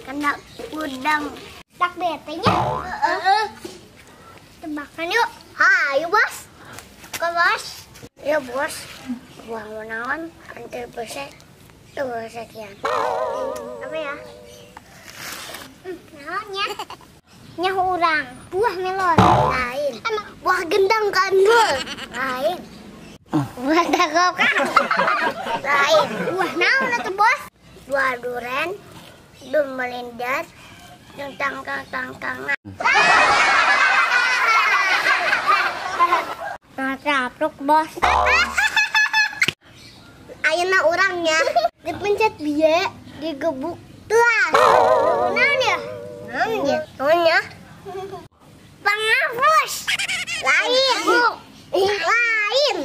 Kena udang. Tak bete nya. Heeh. Tebakan yuk. Hayu, Bos. Ke Bos. Ya, Bos. Buah naon antar besek. Tuh sekian. Apa ya? Naonnya? Nyah urang, buah melon. Lain. Buah gendang gandul. Lain. Buah dagokan. Lain. Buah naon atuh, Bos? Buah duren, dum melindar, jeung tangkang-tangkangan. Ngacapruk, Bos. Ayeuna urangnya dipencet bieu, digebuk telas. Naon ya? Naon ya? Naon ya? Pengapus. Lain. Lain.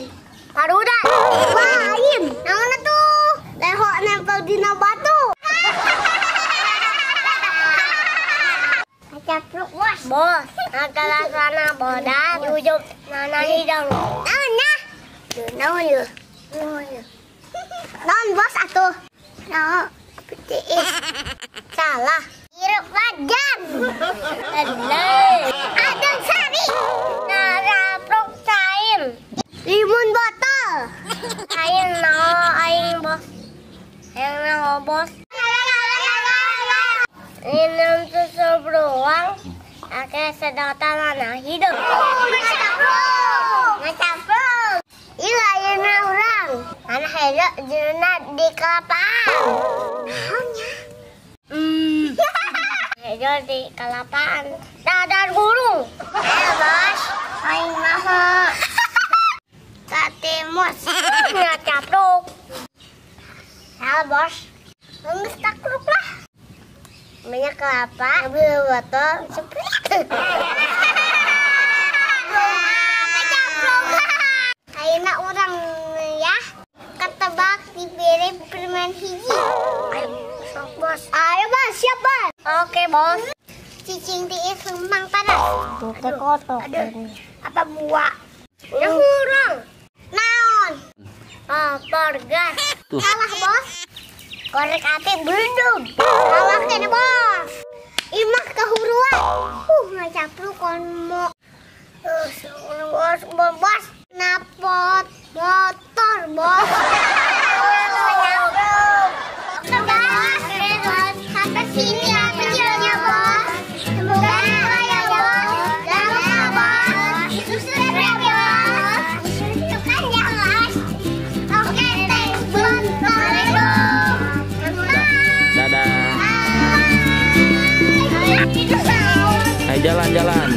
Parudan. Lain. Naon atuh? Leho nempel dina batu. Ngacapruk, Bos. Bos, ngagelasana bodas, ujung nana hidung. Naon ya? Naon ya? Naon ya? Naon, Bos atuh? Naon? PTS. Salah. Hirup wajan. Adeng sari. Naraprok cain. Limun botol. Aing naon aing, Bos. Aing naon, Bos. Minum susu beruang. Pakai sedotan warna hidup. Ngacapruk. Iya, ayeuna urang. Anak hejo jeung di kelapaan. Naonnya? Hejo di kelapaan. Dadar gurung. Ayo, Bos. Aing mah. Katimus. Ngacapruk. Salah, Bos. Geus takruk lah. Minyak kelapa, ambil botol, seprit. Ayeuna urang ya ketebak diberi permen hiji. Ayo, sok, Bos. Ayo, Bos, siap, Bos. Oke, Bos. Cicing tiis lempang panas. Aduh, aduh. Apa buah? Ya urang. Naon? Kompor gas. Salah, Bos. Korek api belum. Salah kene, Bos. Imah kehuruan. Ngacapruk konmo. Bos, bos. Napot motor, Bos. Sampai sini videonya, Bos. Semoga suka ya, Bos. Jangan lupa, Bos. Subscribe ya, Bos. Tekan ya, Bos. Oke, thanks, Bos. Dadah. Ayo jalan-jalan.